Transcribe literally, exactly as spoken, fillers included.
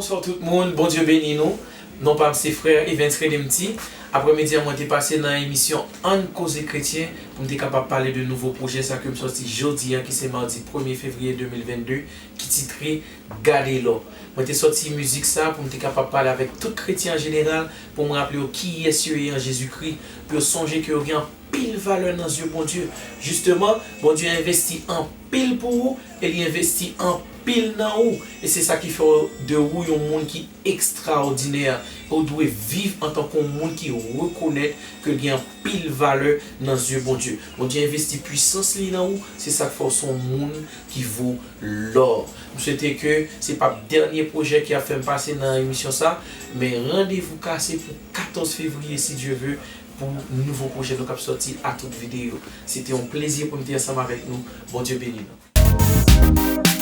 Bonsoir tout moun, Bondye beni nou. Non pa m se frè Evens Redempti. Aprèmidi a mwen te pase nan emisyon Ann Koze Kretyen pou m te kapab pale de nouvo pwojè sa ke m sòti jodi a ki se madi premye fevriye de mil vennde ki titre Gade Lò. Mwen te sòti mizik sa pou m te kapab pale avèk tout kretyen an jeneral pou m raple yo kiyès yo ye an Jezikri, pou yo sonje ke yo gen anpil valè nan zye Bondye. Jisteman, Bondye envesti anpil pou ou e li envesti anpil nan ou. E se sa ki fè de ou yon moun ki ekstraòdinè. E ou dwe viv antanke yon moun ki rekonèt ke l gen anpil valè nan zye Bondye. Bondye envesti pwisans li nan ou, se sa k fè w se yon moun ki vo lò. M swete ke se p ap dènye pwojè ki ap fè m pase nan emisyon sa, men randevou kase pou katòz fevriye, si Dye ve, pou nouvo pwojè nou k ap sòti a tout videyo. Se te yon plezi pou m te ansanm avèk nou. Bondye beni nou.